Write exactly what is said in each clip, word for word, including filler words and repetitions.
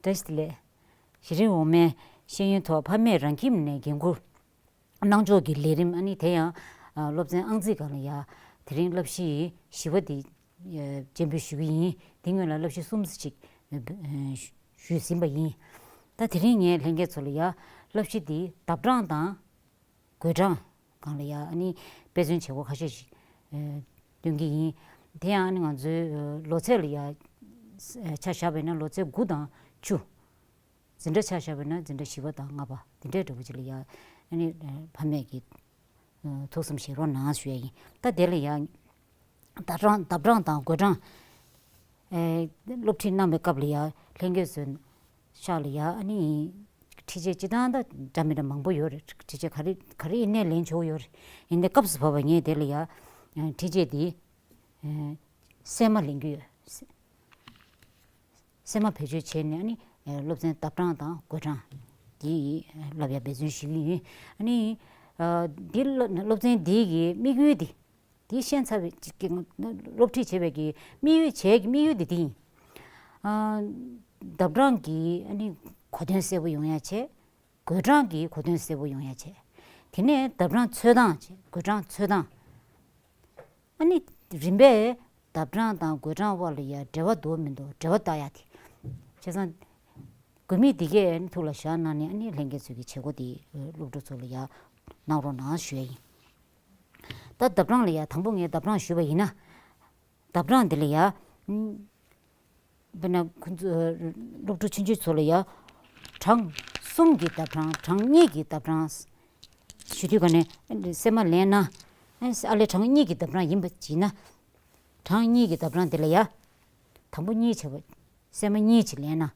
བཀྲ་ཤིས་བདེ་ལེགས། གཞི་རིམ་འོག་མའི་ཤེས་ཡོན་ཐོག་ཕ་མས་རང་ཁྱིམ་ནས་འགན་འཁུར་གནང་ཕྱོགས་ཀྱི་ལས་རིམ། ཨ་ནི་དེ་ཡང་ཨ་སློབ་ཚན་ཨང་རྩིས་སྒང་ལ་ཡ་དེ་རིང་བསླབ་གཞི་བཞི་པ་འདི་ཨ་སྤྱན་འབུལ་ཞུ་གི་ཡིན། དེ་སྔོན་ལ་བསླབ་གཞི་གསུམ་ཙམ་ཅིག་ཨ་ཞུས་ཟིན་པ་ཡིན། ད་དེ་རིང་ངས་ལྷན་རྒྱས་ཚོ་ལ་ཡ་བསླབ་གཞི་འདི་ལྡབ་གྲངས་དང་བགོད་གྲངས་སྒང་ལ་ཡ་ཨ་ནི་དཔེ་མཚོན་བྱེད་སྒོ་ཁ་ཤས་ཤིག་ཨ་སྟོན་གྱི་ཡིན། དེ་ཡང་ཨ་ནི་ང་ཚོའི་ཨ་ལོ་ཚད་ལ་ཡ་ཆ་བཞག་པ་ཡིན་ན་ལོ་ཚད་དགུ་དང་བཅུ། འཛིན་གྲྭ་ཆ་བཞག་པ་ཡིན་ན་འཛིན་གྲྭ་བཞི་པ་དང་ལྔ་པ་དེ་འདྲའི་འདྲ་བོ་ཅིག་ལ་ཡ་ཨ་ནི་ཨ་ཕ་མས་ཀྱིས་ཨ་ཐུགས་བསམ་བཞེས་རོགས་གནང་ཞུ་ཡ་ཡིན། ད་དེ་ལ་ཡ་ལྡབ་གྲངས་ལྡབ་གྲངས་དང་བགོད་གྲངས་ཨེ་སློབ་ཁྲིད་གནང་བའི་སྐབས་ལ་ཡ་ལྷན་རྒྱས་ཚོའི་ཤག་ལ་ཡ་ཨ་ནི་ཁྲིད་ཆས་སྤྱི་བཏང་ད་འདྲ་མི་འདྲ་མང་པོ་ཡོད་རེད། ཁྲིད་ཆས་ག་རེ་ག་རེ་ཡིན་ནའི་ལེན་ཆོག་ཡོད་རེད། ཡིན་ནའི་སྐབས་སུ་བབས་པ་ངས་དེ་ལ་ཡ་ཨེ་ཁྲིད་ཆས་དེ་ཨེ་སྲན་མ་ལེན་གྱི་ཡོད། སྲན་མ་བེད་སྤྱོད་བྱས་ནས་ཨ་ནི་ཨ་སློབ་ཚན་ལྡབ་གྲངས་དང་བགོད་གྲངས་དེ་བསླབ་ཡ་འབད་བརྩོན་ཞུ་གི་ཡིན། ཨ་ནི་ཨ་འདི་སློབ་ཚན་འདི་གི་དམིགས་ཡུལ་འདི་དེ་ཤེས་ཚར་བའི་སློབ་ཁྲིད་བྱེད་པའི་གི་དམིགས་ཡུལ་བྱས་ཀྱི་དམིགས་ཡུལ་འདི་དེ་ཡིན། ཨ་ལྡབ་གྲངས་ཀྱི་ཨ་ནི་གོ་དོན་གསལ་པོ་ཡོང་ཡ་བྱས། བགོད་གྲངས་ཀྱི་གོ་དོན་གསལ་པོ་ཡོང་ཡ་བྱས། དེ་ནས་ལྡབ་གྲངས་འཚོལ་སྟངས་བྱས། བགོད་གྲངས་འཚོལ་སྟངས། ཨ་ནི་རིམ་པས་ལྡབ་གྲངས་དང་བགོད་གྲངས་དབར་ལ་ཡ་འབྲེལ་བ་འདུག་མི་འདུག་འབྲེལ་བ་བལྟ་ཡ་དེ། བྱས་ཙང་དགོས་དམིགས་འདི་གས་ཐུགས་ལ་བཞག་གནང་ནས་ཨ་ནི་ལྷན་རྒྱས་ཚོས་ཀྱི་བྱེད་སྒོ་དེ་སློབ་ཕྲུག་ཚོ་ལ་ཡ་གནང་རོགས་གནང་ཞུ་ཡ་ཡིན། ད་ལྡབ་གྲངས་ལ་ཡ་དང་པོ་ངས་ལྡབ་གྲངས་ཞུས་པ་ཡིན་ན། ལྡབ་གྲངས་འདི་ལ་ཡ། དཔེར་ན་ཁོ་ཚོ་སློབ་ཕྲུག་ཆུང་ཆུང་ཚོ་ལ་ཡ། གྲངས་གསུམ་གྱི་ལྡབ་གྲངས། གྲངས་གཉིས་ཀྱི་ལྡབ་གྲངས་ཞུ་དུས་ག་ནས་སྲན་མ་ལེན་ན། ཨ་ལས་གྲངས་གཉིས་ཀྱི་ལྡབ་གྲངས་ཡིན་པ་བྱས་ན། གྲངས་གཉིས་ཀྱི་ལྡབ་གྲངས་འདི་ལ་ཡ། དང་པོ་གཉིས་བྱས་པ། སྲན་མ་གཉིས་ཅིག་ལེན་ན།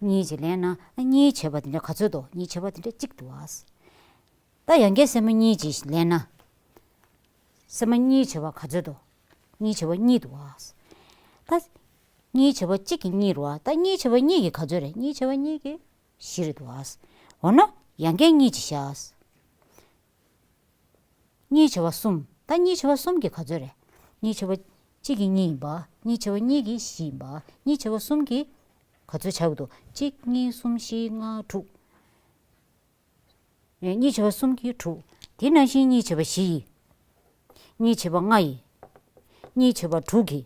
གཉིས་ཅིག་ལེན་ན། ཨ་གཉིས་བྱས་པ་དེ་འདྲ་ག་ཚོད་འདུག་གཉིས་བྱས་པ་དེ་འདྲ་གཅིག་འདུག་ཨ། ད་ཡང་བསྐྱར་སྲན་མ་གཉིས་ཅིག་ལེན་ན། སྲན་མ་གཉིས་བྱས་པ་ག་ཚོད་འདུག་གཉིས་བྱས་པ་གཉིས་འདུག་ཨ། ད་གཉིས་བྱས་པ་གཅིག་གི་གཉིས་རེད་བ། ད་གཉིས་བྱས་པ་གཉིས་ཀྱི་ག་ཚོད་རེད། གཉིས་བྱས་པ་གཉིས་ཀྱི་བཞི་རེད་འདུག་ཨ། འོ་ན་ཡང་བསྐྱར་གཉིས་ཅིག་བཞག་གཉིས་བྱས་པ་གསུམ། ད་གཉིས་བྱས་པ་གསུམ་གྱི་ག་ཚོད་རེད། གཉིས་བྱས་པ་གཅིག་གི་གཉིས་ཡིན་པ། གཉིས་བྱས་པ་གཉིས་ཀྱི་བཞི་ཡིན་པ། གཉིས་བྱས་པ་གསུམ་གྱི་ག་ཚོད་ཆགས་ཀྱི་འདུག་གཅིག་གཉིས་གསུམ་བཞི་ལྔ་དྲུག་གཉིས་བྱས་པ་གསུམ་གྱི་དྲུག་དེ་ནང་བཞིན་གཉིས་བྱས་པ་བཞི་ཡིན། གཉིས་བྱས་པ་ལྔ་ཡིན། གཉིས་བྱས་པ་དྲུག་གི།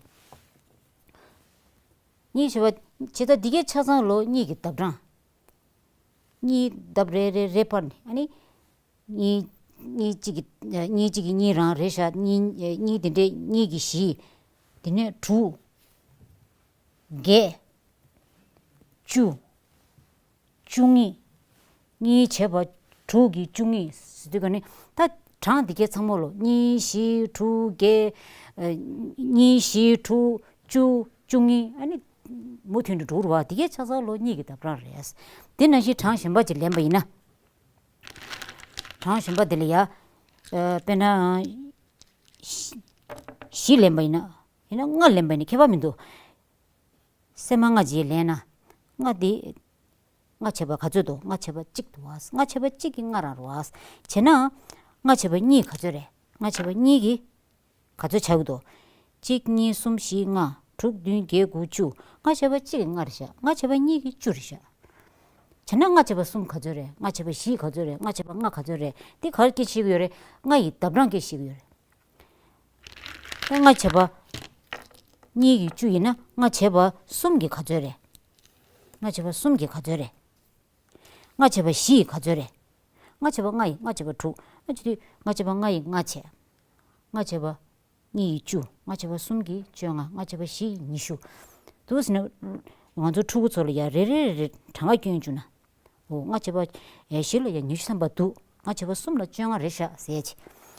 གཉིས་བྱས་པ། ཇི་ལྟར་འདི་གའི་ཆ་ཚང་ལོ་གཉིས་ཀྱི་ལྡབ་གྲངས། གཉིས་ལྡབ་རེ་རེ་རེ་སྤར་ནས་ཨ་ནི། གཉིས། གཉིས་གཅིག་གི། གཉིས་གཅིག་གི་གཉིས་རང་རེད་ཤག་གཉིས། གཉིས་དེ་འདྲའི་གཉིས་ཀྱི་བཞི། དེ་ནས་དྲུག་བརྒྱད། བཅུ། བཅུ་གཉིས། གཉིས་བྱས་པ་དྲུག་གི་བཅུ་གཉིས་ཟེར་དུས་ག་ནི་ད་གྲངས་འདི་གའི་ཚང་མ་ལོ་གཉིས་བཞི་དྲུག་བརྒྱད། ཨ་གཉིས་བཞི་དྲུག་བཅུ་བཅུ་གཉིས་ཨ་ནི་མུ་མཐུད་ནས་འགྲོ་རུ་བ་འདི་གའི་ཆ་ཚང་ལོ་གཉིས་ཀྱི་ལྡབ་གྲངས་རེད། དེ་ནང་བཞིན་གྲངས་གཞན་པ་ཅིག་ལེན་པ་ཡིན་ན། གྲངས་གཞན་པ་འདི་ལ་ཡ། ཨ་དཔེར་ན། བཞི་བཞི་ལེན་པ་ཡིན་ན། ཡིན་ན་ལྔ་ལེན་པ་ཡིན་ན་ཁྱད་པར་མི་འདུག་སྲན་མ་ལྔ་བྱས་ལེན་ན། ལྔ་འདི། ལྔ་བྱས་པ་ག་ཚོད་འདུག་ལྔ་བྱས་པ་གཅིག་འདུག་ཨ། ལྔ་བྱས་པ་གཅིག་གི་ལྔ་རང་རེད་ཨ། བྱས་ན། ལྔ་བྱས་པ་གཉིས་ག་ཚོད་རེད། ལྔ་བྱས་པ་གཉིས་ཀྱི་ག་ཚོད་ཆགས་ཀྱི་འདུག་གཅིག་གཉིས་གསུམ་བཞི་ལྔ་དྲུག་བདུན་བརྒྱད་དགུ་བཅུ། ལྔ་བྱས་པ་གཅིག་གི་ལྔ་རེད་ཤག་ལྔ་བྱས་པ་གཉིས་ཀྱི་བཅུ་རེད་ཤག་བྱས་ན་ལྔ་བྱས་པ་གསུམ་ག་ཚོད་རེད། ལྔ་བྱས་པ་བཞི་ག་ཚོད་རེད། ལྔ་བྱས་པ་ལྔ་ག་ཚོད་རེད། འདི་ག་རེ་སྐད་ཆ་བཤད་ཀྱི་ཡོད་རེད། ལྔ་ཡི་ལྡབ་གྲངས་སྐད་ཆ་བཤད་ཀྱི་ཡོད་རེད། ད་ལྔ་བྱས་པ་གཉིས་ཀྱི་བཅུ་ཡིན་ན་ལྔ་བྱས་པ་གསུམ་གྱི་ག་ཚོད་རེད། ལྔ་བྱས་པ་གསུམ་གྱི་ག་ཚོད་རེད། ལྔ་བྱས་པ་བཞི་ཡི་ག་ཚོད་རེད། ལྔ་བྱས་པ་ལྔ་ཡི། ལྔ་བྱས་པ་དྲུག་ལྔ་བྱས་དུས་ལྔ་བྱས་པ་ལྔ་ཡི་ལྔ་བྱས། ལྔ་བྱས་པ་གཉིས་ཡི་བཅུ། ལྔ་བྱས་པ་གསུམ་གྱི་བཅོ་ལྔ། ལྔ་བྱས་པ་བཞི་ཡི་ཉི་ཤུ། འདུག་ཟེར་ན། ང་ཚོ་ཕྲུ་གུ་ཚོ་ལ་ཡ་རེ་རེ་རེ་རེ་གྲངས་ཀ་སྐྱོན་བཅུག་ན། འོ་ལྔ་བྱས་པ་བཞི་ལ་ཡ་ཉི་ཤུ་ཐམ་པ་འདུག་ལྔ་བྱས་པ་གསུམ་ལ་བཅོ་ལྔ་རེད་ཤག་ཟེར་ཡ་ཅིག་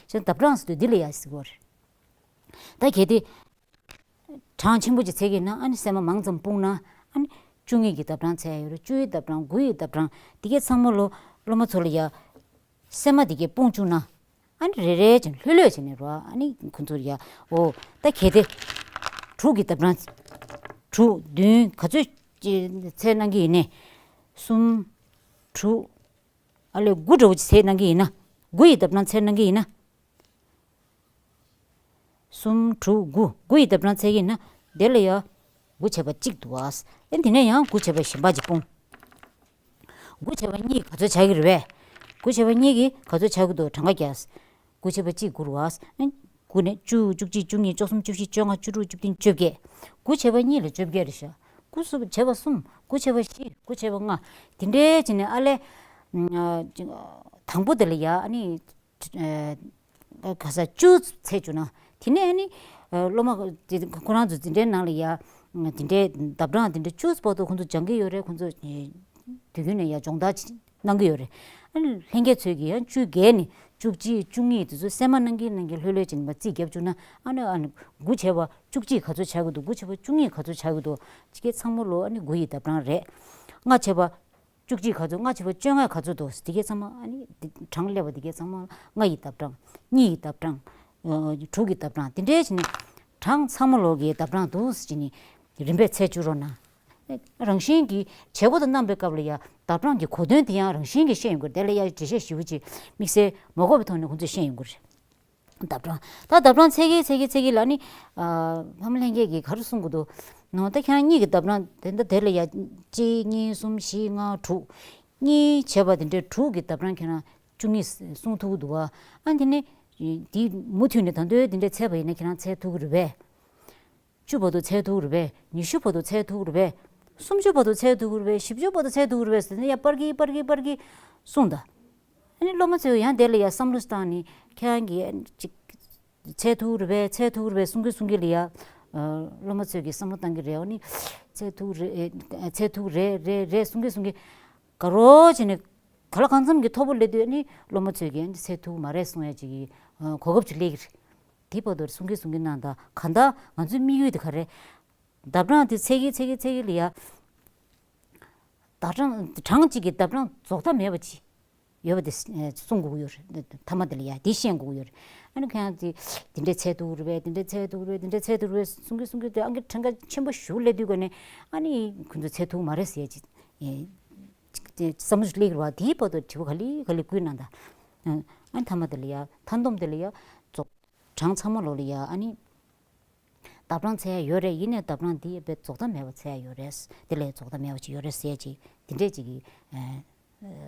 བྱས་ན་ལྡབ་གྲངས་ཟེར་དུས་འདི་ལ་ཡ་ཟེར་གྱི་ཡོད་རེད། ད་གལ་ཏེ། གྲངས་ཆེན་པོ་ཅིག་བྱེད་ཀྱི་ན་ཨ་ནི་སྲན་མ་མང་ཙམ་སྤུངས་ན་ཨ་ནི་བཅུ་གཉིས་ཀྱི་ལྡབ་གྲངས་འཚོལ་ཡ་ཡོད་རེད། བཅུའི་ལྡབ་གྲངས། དགུ་ཡི་ལྡབ་གྲངས། འདི་གའི་ཚང་མ་ལོ་སློབ་མ་ཚོ་ལ་ཡ་སྲན་མ་འདི་གའི་སྤུངས་བཅུག་ན་ཨ་ནི་རེ་རེ་བྱས་ནས་ལྷོད་ལྷོད་བྱས་ནས་རོ། ཨ་ནི་ཁོ་ཚོར་ཡ་འོ་ད་གལ་ཏེ་དྲུག་གི་ལྡབ་གྲངས་དྲུག་བདུན་ག་ཚོད་ཅིག་འཚོལ་གནང་གི་ཡིན་ནའི་གསུམ་དྲུག་ཨ་ལས་དགུ་འདྲ་བོ་ཅིག་འཚོལ་གནང་གི་ཡིན་ན། དགུ་ཡི་ལྡབ་གྲངས་འཚོལ་གནང་གི་ཡིན་ན། གསུམ་དྲུག་དགུ། དགུ་ཡི་ལྡབ་གྲངས་འཚོལ་གྱི་ཡིན་ན། དེ་ལ་ཡ། དགུ་བྱས་པ་གཅིག་འདུག་བ། ཨེ་དེ་ནས་ཡང་དགུ་བྱས་པ་གཞན་པ་གཅིག་སྤུངས། དགུ་བྱས་པ་གཉིས་ག་ཚོད་ཆགས་ཀྱི་རེད་པས། དགུ་བྱས་པ་གཉིས་ཀྱིས་ག་ཚོད་ཆགས་ཀྱི་འདུག་གྲངས་ཀ་རྒྱག་དགུ་བྱས་པ་གཅིག་དགུ་རེད་བ། ཨེ་དགུ་ནས་བཅུ། བཅུ་གཅིག་བཅུ་གཉིས་བཅུ་གསུམ་བཅུ་བཞི་བཅོ་ལྔ་བཅུ་དྲུག་བཅུ་བདུན་བཅོ་བརྒྱད། དགུ་བྱས་པ་གཉིས་ལ་བཅོ་བརྒྱད་རེད་ཤག་དགུ་གསུམ་བྱས་པ་གསུམ། དགུ་བྱས་པ་བཞི། དགུ་བྱས་པ་ལྔ། དེ་འདྲའི་བྱས་ནས་ཨ་ལས། ཨ་དང་པོ་དེ་ལ་ཡ་ཨ་ནི། ཨ་ག་ས་བཅུ་བྱས་བཅུག་ན། དེ་ནས་ཨ་ནི། ཨ་སློབ་མ་དེ་ཁོ་རང་ཚོ་འཛིན་གྲྭའི་ནང་ལ་ཡ། དེ་འདྲའི་ལྡབ་གྲངས་དེ་འདྲ་བཅུ་བར་དུ་ཁོང་ཚོ་སྦྱང་གི་ཡོད་རེད། ཁོང་ཚོ་དུས་རྒྱུན་ནས་ཡ་སྦྱོང་བརྡར་གནང་གི་ཡོད་རེད། ཨ་ནི་ལྷན་རྒྱས་ཚོས་ཀྱིས་ཡང་བཅུ་བརྒལ་ནས་བཅུ་གཅིག་བཅུ་གཉིས་དེ་ཚོ་གསལ་མ་གནང་གིན་གནང་གིན་ལྷོད་ལྷོད་བྱས་ནས་མར་རྩིས་བརྒྱབ་བཅུག་ན། ཨ་ནི་ཨ་ནི་དགུ་བྱས་པ་བཅུ་གཅིག་ག་ཚོད་ཆགས་ཀྱི་འདུག་དགུ་བྱས་པ་བཅུ་གཉིས་ག་ཚོད་ཆགས་ཀྱི་འདུག་ཅི་གའི་ཚང་མ་ལོ་ཨ་ནི་དགུ་ཡི་ལྡབ་གྲངས་རེད། ལྔ་བྱས་པ་བཅུ་གཅིག་ག་ཚོད། ལྔ་བྱས་པ་བཅོ་ལྔ་ག་ཚོད་འདུག་དེ་གའི་ཚང་མ་ཨ་ནི་དེ་གྲངས་སླེབས་པ་དེ་གའི་ཚང་མ་ལྔ་ཡི་ལྡབ་གྲངས། གཉིས་ཡི་ལྡབ་གྲངས། ཨ་དྲུག་གི་ལྡབ་གྲངས། དེ་འདྲའི་བྱས་ནས་གྲངས་ཚང་མ་ལོ་གི་ལྡབ་གྲངས་འདུག་ཟེར་བྱས་ནས་རིམ་པས་ཚད་བཅུག་རོགས་གནང་། རང་བཞིན་གྱིས་བྱེད་སྒོ་དང་གནང་པའི་སྐབས་ལ་ཡ་ལྡབ་གྲངས་ཀྱི་གོ་དོན་དེ་ཡང་རང་བཞིན་གྱིས་ཤེས་ཡོང་གི་རེད། དེ་ལ་ཡ་འགྲེལ་བཤད་ཞིབ་པོ་ཅིག་དམིགས་བསལ་མ་དགོས་པའི་ཐོག་ནས་ཁོང་ཚོས་ཤེས་ཡོང་གི་རེད། ལྡབ་གྲངས། ད་ལྡབ་གྲངས་ཚད་ཀྱིན་ཚད་ཀྱིན་ཚད་ཀྱིན་ལ་ནི། ཨ་ཕ་མ་ལྷན་རྒྱས་ཀྱིས་ག་རེ་གསུང་གི་འདུག་ནོ། ད་ཁྱེད་རང་གཉིས་ཀྱི་ལྡབ་གྲངས་དེ་འདྲ་དེ་ལ་ཡ་གཅིག་གཉིས་གསུམ་བཞི་ལྔ་དྲུག་གཉིས་བྱས་པ་དེ་འདྲའི་དྲུག་གི་ལྡབ་གྲངས་ཁྱེད་རང་བཅུ་གཉིས་གསུང་ཐུབ་ཀྱི་འདུག་བ། ཨ་དེ་ནི་དེ་མུ་མཐུད་ནས་ད་དུང་དེ་འདྲ་ཚད་པ་ཡིན་ན་ཁྱེད་རང་ཚད་ཐུབ་ཀྱི་རེད་པས། བཅུ་བར་དུ་ཚད་ཐུབ་ཀྱི་རེད་པས། ཉི་ཤུ་བར་དུ་ཚད་ཐུབ་ཀྱི་རེད་པས། སུམ་ཅུ་བར་དུ་ཚད་ཐུབ་ཀྱི་རེད་པས། བཞི་བཅུ་བར་དུ་ཚད་ཐུབ་ཀྱི་རེད་པས་ཟེར་ནས་ཡ་སྤར་གྱིན་སྤར་གྱིན་སྤར་གྱིན་གསུངས་ད། ཨ་ནི་སློབ་མ་ཚོས་ཡང་དེ་ལ་ཡ་བསམ་བློ་བཏང་ནས་ཁྱེད་རང་གིས་ཅིག་ཚད་ཐུབ་རེད་པས། ཚད་ཐུབ་རེད་པས་གསུང་གིན་གསུང་གིན་ལ་ཡ། ཨ་སློབ་མ་ཚོས་ཀྱིས་བསམ་བློ་བཏང་གི་རེད། ཨ་ནི་ཚད་ཐུབ་རེད། ཨ་ཚད་ཐུབ་རེད་རེད་རེད་གསུང་གིན་གསུང་གིན། དགའ་རོགས་བྱས་ནས་ག་ལ་གང་འཚམ་གྱི་མཐོ་པོ་སླེབས་དུས། ཨ་ནི་སློབ་མ་ཚོས་ཀྱིས་ཨ་ནི་ཚད་ཐུབ་མ་རེད་གསུང་ཡ་ཅིག་གི་ཨ་གོ་སྐབས་ཅིག་སླེབས་ཀྱི་རེད། དེ་བར་དུ་གསུང་གིན་གསུང་གིན་གནང་དང་། གང་ལྟར་ང་ཚོའི་དམིགས་ཡུལ་དེ་ག་རེ། ལྡབ་གྲངས་དེ་ཚད་ཀྱིན་ཚད་ཀྱིན་ཚད་ཀྱིན་ལ་ཡ། ལྡབ་གྲངས་གྲངས་གཅིག་གི་ལྡབ་གྲངས་རྫོགས་མཐའ་མེད་པ་ཅིག་ཡོད་པ་དེ་གསུང་དགོས་ཀྱི་ཡོད་རེད། མཐའ་མ་དེ་ལ་ཡ་དེ་ཤེས་དགོས་ཀྱི་ཡོད་རེད། ཨ་ནི་ཁྱེད་རང་དེ་དེ་འདྲའི་ཚད་ཐུབ་རེད་པས། དེ་འདྲའི་ཚད་ཐུབ་རེད། དེ་འདྲའི་ཚད་ཐུབ་རེད་གསུང་གིན་གསུང་གིན་དེ་ཨང་ཀི་གྲངས་ཀ་ཆེན་པོ་ཞིག་སླེབས་དུས་ག་ནས་ཨ་ནི་ཁོ་ཚོ་ཚད་ཐུབ་མ་རེད་ཟེར་ཡ་ཅིག་ཨེ། ཅིག་བསམ་བློ་སླེབས་ཀྱི་རེད་པ། དེའི་བར་དུ་དྲི་བ་ག་ལེ་ག་ལེ་བསྐུལ་གནང་དང་། ཨ་ནི་མཐའ་མ་དེ་ལ་ཡ་མཐའ་སྡོམ་དེ་ལ་ཡ་རྫོགས། གྲངས་ཚང་མ་ལོ་ལ་ཡ་ཨ་ནི་ལྡབ་གྲངས་ཚད་ཡ་ཡོད་རེད། ཡིན་ནའི་ལྡབ་གྲངས་འདི་དཔེ་རྫོགས་མཐའ་མེད་པ་ཚད་ཡ་ཡོད་རེད། དེ་ལས་རྫོགས་མཐའ་མེད་པ་ཅིག་ཡོད་རེད་ཟེར་ཅིག་དེ་འདྲས་ཅིག་གི་ཨ་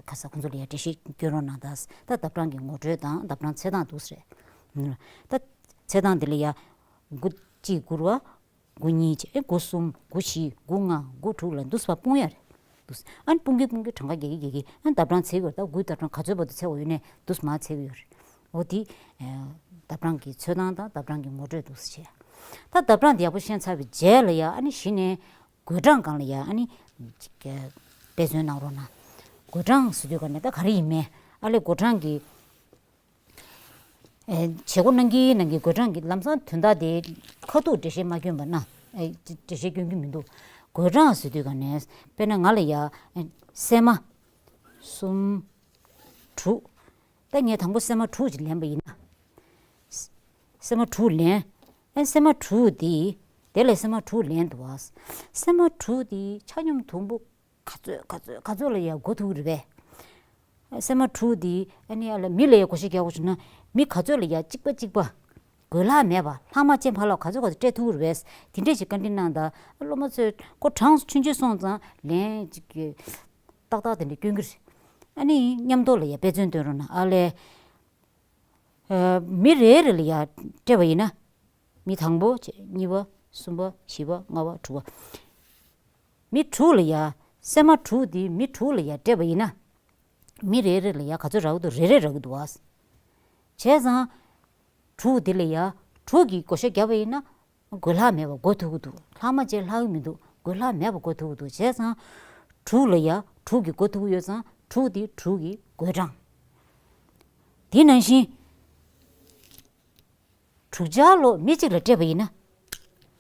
ཁ་ས་ཁོང་ཚོ་ལ་ཡ་འགྲེལ་བཤད་སྐྱོན་རོགས་གནང་དང་། ད་ལྡབ་གྲངས་ཀྱི་ངོ་སྤྲོད་དང་ལྡབ་གྲངས་ཚད་སྟངས་འདུག་ཟེར། ད་ཚད་སྟངས་འདི་ལ་ཡ་དགུ་གཅིག་དགུ་རུ་བ། དགུ་གཉིས་བྱས། ཨེ་དགུ་གསུམ། དགུ་བཞི། དགུ་ལྔ། དགུ་དྲུག་ལ་འདུག་སེ་སྤུངས་ཡ་རེད། འདུག་སེ་ཨ་ནི་སྤུངས་ཀྱིན་སྤུངས་ཀྱིན་གྲངས་ཀ་རྒྱག་གིན་རྒྱག་གིན་ཨ་ནི་ལྡབ་གྲངས་ཚད་ཀྱི་ཡོད་རེད། ད་དགུའི་ལྡབ་གྲངས་ག་ཚོད་བར་དུ་ཚད་དགོས་ཡོད་ནའི་འདུག་སེ་མར་ཚད་ཀྱི་ཡོད་རེད། འོ་དེ་ཨ་ལྡབ་གྲངས་ཀྱི་ཚོད་སྟངས་དང་ལྡབ་གྲངས་ཀྱི་ངོ་སྤྲོད་འདུག་སེ་བྱས། ད་ལྡབ་གྲངས་དེ་ཡག་པོ་ཤེས་ཚར་བའི་རྗེས་ལ་ཡ་ཨ་ནི་གཞི་ནས་བགོད་གྲངས་སྒང་ལ་ཡ་ཨ་ནི་ཅིག་དཔེ་མཚོན་གནང་རོགས་གནང་། བགོད་གྲངས་ཟེར་དུས་ག་ནས་ད་ག་རེ་ཡིན་མིན། ཨ་ལས་བགོད་གྲངས་ཀྱི་ཨེ་བྱེད་སྒོ་གནང་གིན་གནང་གིན་བགོད་གྲངས་ཀྱི་ལམ་སང་དོན་དག་དེ་ཁ་ཐུག་འགྲེལ་བཤད་མ་སྐྱོན་པ་ན། ཨེ་འགྲེལ་བཤད་སྐྱོན་གྱི་མི་འདུག་བགོད་གྲངས་ཟེར་དུས་ག་ནས་དཔེར་ན་ང་ལ་ཡ་ཨེ་སྲན་མ་གསུམ་དྲུག་ད་ངས་དང་པོ་སྲན་མ་དྲུག་ཅིག་ལེན་པ་ཡིན་ན། སྲན་མ་དྲུག་ལེན། ཨེ་སྲན་མ་དྲུག་དེ། དེ་ལས་སྲན་མ་དྲུག་ལེན་འདུག་བ། སྲན་མ་དྲུག་དེ་ཆ་སྙོམས་དུམ་བུ་ག་ཚོད་ག་ཚོད་ག་ཚོད་ལ་ཡ་བགོ་ཐུབ་རེད་པས། སྲན་མ་དྲུག་དེ་ཨ་ནི་ཨ་ལ་མི་ལ་ཡ་བགོ་བཤའ་རྒྱག་དགོས་བྱུང་ན་མི་ག་ཚོད་ལ་ཡ་གཅིག་པ་གཅིག་པ་བགོས་ལྷག་མེད་པ་ལྷག་མ་བཅས་མ་ལྷག་ག་ཚོད་ག་ཚོད་སྤྲད་ཐུབ་རེད་པས། དེ་འདྲས་ཅིག་བཀའ་འདྲི་གནང་དང་། སློབ་མ་ཚོས་ཁོ་གྲངས་ཆུང་ཆུང་སོང་ཙང་ལན་ཅིག་ཏག་ཏག་དེ་འདྲས་སྐྱོན་གྱི་རེད། ཨ་ནི་མཉམ་དུ་ལ་ཡ་དཔེ་མཚོན་སྟོན་རོགས་གནང་། ཨ་ལས། ཨ་མི་རེ་རེ་ལ་ཡ་སྤྲད་པ་ཡིན་ན། མི་དང་པོ་བྱས། གཉིས་པ། གསུམ་པ། བཞི་པ། ལྔ་པ། དྲུག་པ། མི་དྲུག་ལ་ཡ། སྲན་མ་དྲུག་དེ་མི་དྲུག་ལ་ཡ་སྤྲད་པ་ཡིན་ན། མི་རེ་རེ་ལ་ཡ་ག་ཚོད་རག་གི་འདུག་རེ་རེ་རག་གི་འདུག་བ། བྱས་ཙང་། དྲུག་དེ་ལ་ཡ་དྲུག་གིས་བགོ་བཤའ་བརྒྱབ་པ་ཡིན་ན། བགོས་ལྷག་མེད་པ་བགོ་ཐུབ་ཀྱི་འདུག་ལྷག་མ་བཅས་ལྷག་གི་མི་འདུག་བགོས་ལྷག་མེད་པ་བགོ་ཐུབ་ཀྱི་འདུག་བྱས་ཙང་། དྲུག་ལ་ཡ་དྲུག་གིས་བགོ་ཐུབ་ཀྱི་ཡོད་ཙང་དྲུག་དེ་དྲུག་གི་བགོད་གྲངས། དེ་ནང་བཞིན། དྲུག་ཆ་ལོ་མི་གཅིག་ལ་སྤྲད་པ་ཡིན་ན།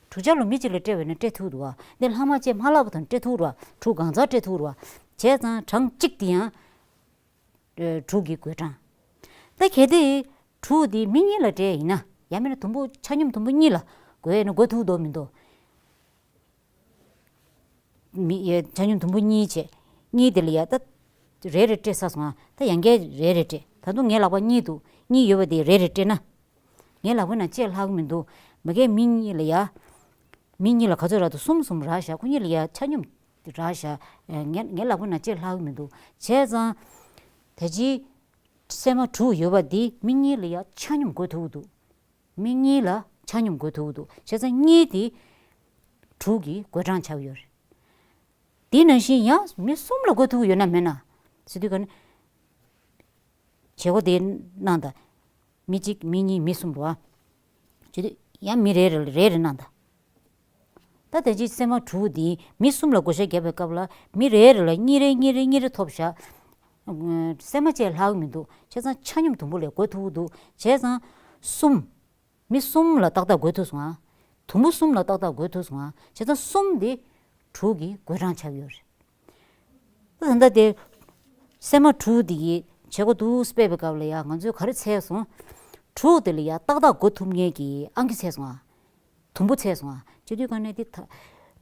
དྲུག་ཆ་ལོ་མི་གཅིག་ལ་སྤྲད་པ་ཡིན་ན་སྤྲད་ཐུབ་འདུག་བ། འདི་ལྷག་མ་བཅས་མ་ལྷག་པ་དང་སྤྲད་ཐུབ་རེད་བ། དྲུག་གང་ཚང་སྤྲད་ཐུབ་རེད་བ། བྱས་ཙང་གྲངས་གཅིག་དེ་ཡང་། ཨེ་དྲུག་གི་བགོད་གྲངས། ད་གལ་ཏེ་དྲུག་དེ་མི་གཉིས་ལ་སྤྲད་ཡིན་ན། ཡང་མིན་ན་དུམ་བུ་ཆ་སྙོམས་དུམ་བུ་གཉིས་ལ་བགོས་ན་བགོ་ཐུབ་འདུག་མི་འདུག་མི་ཡ་ཆ་སྙོམས་དུམ་བུ་གཉིས་བྱས། གཉིས་དེ་ལ་ཡ་ད་རེ་རེ་སྤྲད་ཚར་སོང་ང་། ད་ཡང་བསྐྱར་རེ་རེ་སྤྲད། ད་དུང་ངའི་ལག་པ་གཉིས་འདུག་གཉིས་ཡོད་པ་དེ་རེ་རེ་སྤྲད་ན། ངའི་ལག་པ་ན་གཅིག་ལྷག་མི་འདུག་མ་གིའི་མི་གཉིས་ལ་ཡ། མི་གཉིས་ལ་ག་ཚོད་རག་འདུག་གསུམ་གསུམ་རག་ཤག་ཁོ་གཉིས་ལ་ཡ་ཆ་སྙོམས་རག་ཤག་ངས་ངའི་ལག་པའི་ནང་ལ་གཅིག་ལྷག་གི་མི་འདུག་བྱས་ཙང་། ད་ཅི། སྲན་མ་དྲུག་ཡོད་པ་འདི་མི་གཉིས་ལ་ཡ་ཆ་སྙོམས་བགོ་ཐུབ་ཀྱི་འདུག་མི་གཉིས་ལ་ཆ་སྙོམས་བགོ་ཐུབ་ཀྱི་འདུག་བྱས་ཙང་གཉིས་དེ་དྲུག་གི་བགོད་གྲངས་ཆགས་ཀྱི་ཡོད་རེད། དེ་ནང་བཞིན་ཡང་མི་གསུམ་ལ་བགོ་ཐུབ་ཀྱི་ཡོད་ན་མེད་ན། ཟེར་དུས་ག་ནས། བྱེད་སྒོ་དེ་གནང་དང་། མི་གཅིག་མི་གཉིས་མི་གསུམ་རེད་བ། བྱེད་དུས་ཡང་མི་རེ་རེ་ལ་རེ་རེ་གནང་དང་། ད་ལྟ་ཅི་སྲན་མ་དྲུག་འདི་མི་གསུམ་ལ་བགོ་བཤའ་བརྒྱབ་པའི་སྐབས་ལ་མི་རེ་རེ་ལ་གཉིས་རེ་གཉིས་རེ་གཉིས་རེ་ཐོབ་བཞག་སྲན་མ་བཅས་ལྷག་མི་འདུག་བྱས་ཙང་ཆ་སྙོམས་དུམ་བུ་ལས་བགོ་ཐུབ་ཀྱི་འདུག་བྱས་ཙང་གསུམ། མི་གསུམ་ལ་ཏག་ཏག་བགོ་ཐུབ་སོང་ཨ། དུམ་བུ་གསུམ་ལ་ཏག་ཏག་བགོ་ཐུབ་སོང་ཨ། བྱས་ཙང་གསུམ་འདི་དྲུག་གི་བགོད་གྲངས་ཆགས་ཡོད་རེད། ད་ད་ལྟ་དེ། སྲན་མ་དྲུག་དེ་ཡི་བྱེད་སྒོ་འདུག་སྤེལ་བའི་སྐབས་ལ་ཡ་ང་ཚོས་ག་རེ་འཚོལ་སོང་། དྲུག་དེ་ལ་ཡ་ཏག་ཏག་བགོ་ཐུབ་མཁན་གྱི་ཨང་ཀི་འཚོལ་སོང་ཨ། དུམ་བུ་འཚོལ་སོང་ཨ། བྱེད་དུས་ག་ནས་དེ་ད།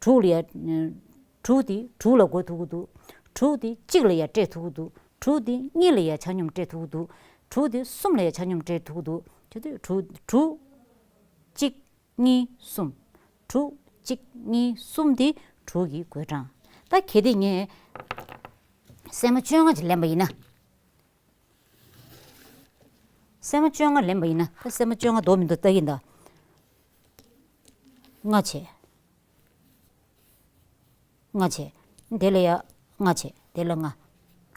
དྲུག་ལ་ཡ། དྲུག་དེ་དྲུག་ལ་བགོ་ཐུབ་ཀྱི་འདུག་དྲུག་དེ་གཅིག་ལ་ཡ་སྤྲད་ཐུབ་ཀྱི་འདུག་དྲུག་དེ་གཉིས་ལ་ཡ་ཆ་སྙོམས་སྤྲད་ཐུབ་ཀྱི་འདུག་དྲུག་དེ་གསུམ་ལ་ཡ་ཆ་སྙོམས་སྤྲད་ཐུབ་ཀྱི་འདུག་བྱེད་དུས་དྲུག་དྲུག་གཅིག་གཉིས་གསུམ། དྲུག་གཅིག་གཉིས་གསུམ་དེ་དྲུག་གི་བགོད་གྲངས། ད་གལ་ཏེ་ངས་སྲན་མ་བཅོ་ལྔ་ཅིག་ལེན་པ་ཡིན་ན། སྲན་མ་བཅོ་ལྔ་ལེན་པ་ཡིན་ན་ད་སྲན་མ་བཅོ་ལྔ་འདུག་མི་འདུག་ལྟ་གི་ཡིན་ད། ལྔ་བྱས། ལྔ་བྱས། དེ་ལ་ཡ། ལྔ་བྱས། དེ་ལ་ལྔ།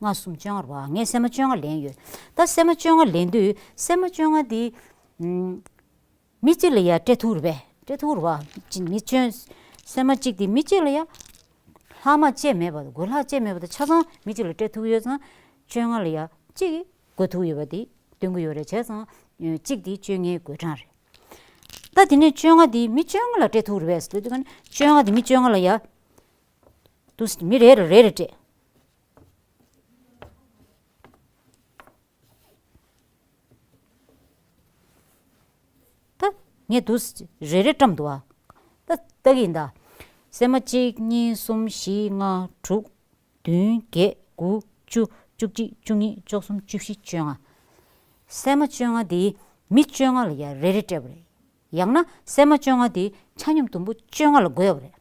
ལྔ་གསུམ་བཅོ་ལྔ་རེད་བ། ངས་སྲན་མ་བཅོ་ལྔ་ལེན་ཡོད། ད་སྲན་མ་བཅོ་ལྔ་ལེན་དུས་སྲན་མ་བཅོ་ལྔ་འདི། ཨུམ། མི་གཅིག་ལ་ཡ་སྤྲད་ཐུབ་རེད་པས། སྤྲད་ཐུབ་རེད་བ། ཅི་མི་བཅོ། སྲན་མ་གཅིག་དེ་མི་གཅིག་ལ་ཡ། ལྷག་མ་བཅས་མེད་པ་དང་བགོ་ལྷག་བཅས་མེད་པ་དང་ཆ་ཚང་མི་གཅིག་ལ་སྤྲད་ཐུབ་ཡོད་ཙང་། བཅོ་ལྔ་ལ་ཡ་གཅིག་གིས་བགོ་ཐུབ་ཡོད་པ་དེ་སྟོན་གྱི་ཡོད་རེད། བྱས་ཙང་། གཅིག་དེ་བཅོ་ལྔའི་བགོད་གྲངས་རེད། ད་དེ་ནས་བཅོ་ལྔ་དེ་མི་བཅོ་ལྔ་ལ་སྤྲད་ཐུབ་རེད་པས་ཟེར་དུས་ག་ནས་བཅོ་ལྔ་དེ་མི་བཅོ་ལྔ་ལ་ཡ། དུ་མི་རེ་རེ་རེ་རེ་སྤྲད། ད་ངས་དུ་རེ་རེ་བཀྲམ་འདུག་ཨ། ད་ལྟ་གི་ཡིན་ད། སྲན་མ་གཅིག་གཉིས་གསུམ་བཞི་ལྔ་དྲུག་བདུན་བརྒྱད་དགུ་བཅུ་བཅུ་གཅིག་བཅུ་གཉིས་བཅུ་གསུམ་བཅུ་བཞི་བཅོ་ལྔ། སྲན་མ་བཅོ་ལྔ་དེ་མི་བཅོ་ལྔ་ལ་ཡ་རེ་རེ་སྤྲད་པ་རེད། ཡང་ན་སྲན་མ་བཅོ་ལྔ་དེ་ཆ་སྙོམས་དུམ་བུ་བཅོ་ལྔ་ལ་བགོས་པ་རེད།